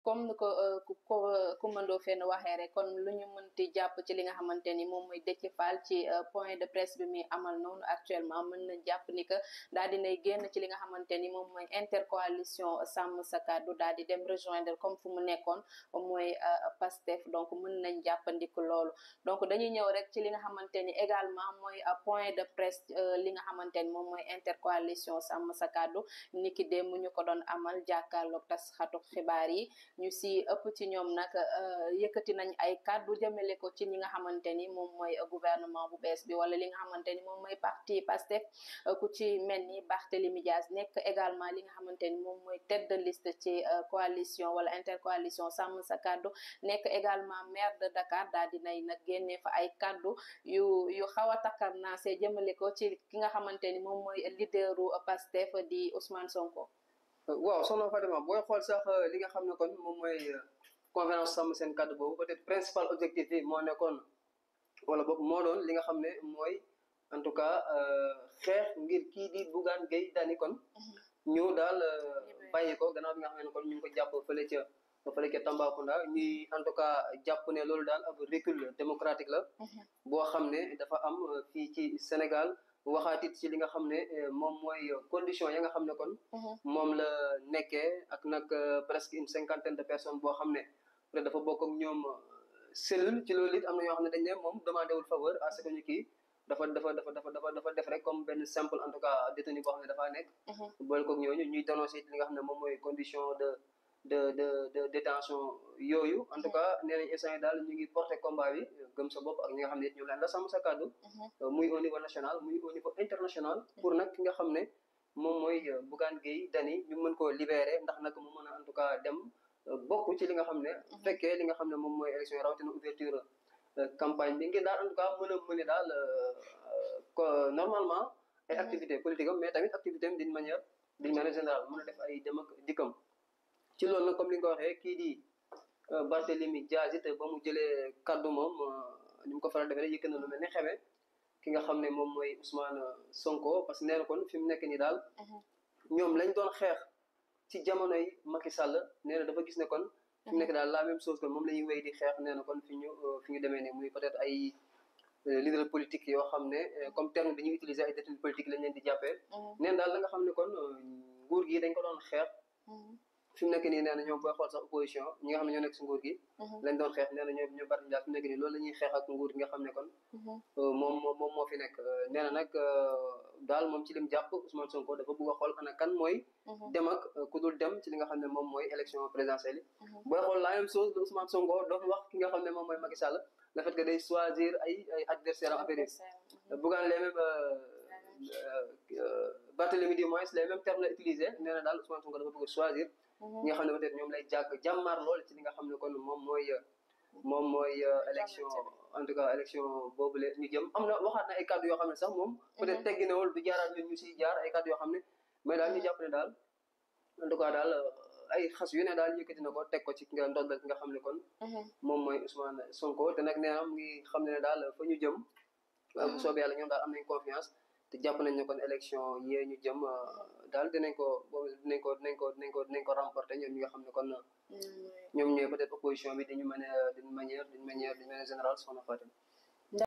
comme ni ko Coumba Ndoffène waxee rek kon lu ñu mënti jàpp ci li nga xamante ni moom mooy Déthié Fall ci point de presse bi muy amal noonu actuellement mën na jàpp ni que daal dinay génn ci li nga xamante ni moom mooy intercoalition Sàmm Sa Kàddu daal di dem rejoindre comme fu mu nekkoon mooy Pastef donc mën nañ jàppandiku loolu donc dañuy ñëw rek ci li nga xamante ni également mooy point de presse li nga xamante ni moom mooy intercoalition Sàmm Sa Kàddu niki démb ñu ko doon amal jàkkaarloog tas xatu xibaar yi ñu si ëpp ci ñoom nag yëkkati nañ ay kàddu jëmale ko ci ñi nga xamante ni moom mooy gouvernement bu bees bi wala li nga xamante ni moom mooy parti Pastef ku ci mel ni Barthélémy Dias nekk également li nga xamante ni moom mooy tête de liste ci coalition wala intercoalition Sàmm Sa Kàddu nekk également maire de Dakar daal dinay nag génnee fa ay kàddu yu xaw a takkar naa see jëmale ko ci ki nga xamante ni moom mooy leaderu Pastef di Ousmane Sonko. waaw soxna Fatima booy xool sax li nga xam ne kon moom mooy conférence Sàmm Seen Kàddu boobu peut-être principal objectif bi moo nekkoon wala boobu moo doon li nga xam ne mooy en tout cas xeex ngir kii di Bougane Gueye Dany kon ñu daal bàyyi ko gannaaw bi nga xam ne kon ñu ngi ko jàpp fële ca Tambacounda ñuy en tout cas jàpp ne loolu daal ab recul démocratique la boo xam ne dafa am fii ci Sénégal waxaatit ci li nga xam ne moom mooy condition ya nga xam ne kon moom la nekkee ak nag presque une cinquantaine de personnes boo xam ne peut-être dafa bokk ak ñoom cellule ci loolu it am na ñoo xam ne dañ ne moom demandé wul faveur à ce que ñu kii dafa def rek comme benn simple en tout cas détenu boo xam ne dafaa nekk boole koog ñooñu ñuy dénoncé li nga xam ne moom mooy condition de détention yooyu en tout cas nee nañ instant yi daal ñu ngi porté combat bi gëm sa bopp ak ñi nga xam ne it ñu leen la Sàmm Sa Kàddu muy au niveau national muy au niveau international pour nag ki nga xam ne moom mooy Bougane Gueye Dany ñu mën koo libéré ndax nag mu mën a en tout cas dem bokk ci li nga xam ne fekkee li nga xam ne moom mooy élection yi rawatina ouverture campagne bi ngir daal en tout cas mën a mëne daal normalement ay activité politique am mais tamit activité am d'une manière générale mën a def ay dem ak dikkam ci loolu nag comme li nga ko waxee kii di Barthélémy Dias it ba mu jëlee kaddu moom ni mu ko faral defee rek yëkk na lu mel ni xeme ki nga xam ne moom mooy Ousmane Sonko parce que nee na kon fi mu nekk nii daal ñoom lañ doon xeex ci jamonoy Macky Sall nee na dafa gis ne kon fi mu nekk daal la même chose que moom la ñuy wéy di xeex nee na kon fi ñu demee nii muy peut-être ay leader politique yoo xam ne comme terme bi ñuy utiliser ay détenus politique lañ leen di jàppee nee na daal la nga xam ne kon nguur gi dañ ko doon xeex fi mu nekk nii nee na ñoom booy xool sax opposition ñi nga xam ne ñoo nekk si nguur gi lañ doon xeex nee na ñoo bari daal fi mu nekk nii loolu la ñuy xeex ak nguur gi nga xam ne kon moom moo fi nekk nee na nag daal moom ci lim jàpp Ousmane Sonko dafa bëgg a xool ana kan mooy dem ak ku dul dem ci li nga xam ne moom mooy élection présidentielle yi booy xool la même chose de Ousmane Sonko doon wax ki nga xam ne moom mooy Macky Sall le fait que day choisir ay adversaires am affaire yi Bougane les mêmes Barthélémy du moins les mêmes termes la utilisé nee na daal Ousmane Sonko dafa bëgg a choisir ñi nga xam ne peut-être ñoom lay jàmmaar lool ci li nga xam ne kon moom mooy élection en tout cas élection boobu la ñu jëm am na waxaat na ay kàddu yoo xam ne sax moom peut-être tegginawul du jaaraat ñun ñu siy jaar ay kàddu yoo xam ne mais daal ñu jàpp ne daal en tout cas daal ay xas yu ne daal yëkkati na ko teg ko ci ki nga ndoddal ki nga xam ne kon moom mooy Ousmane Sonko te nag nee na mu ngi xam ne daal fa ñu jëm bu soobee yàlla ñoom daal am nañ confiance te jàpp nañ ne kon élection yee ñu jëm daal dinañ ko remporter ñoom ñi nga xam ne kon ñoom ñooy peut-être opposition bi d'une manière générale soxna Fatim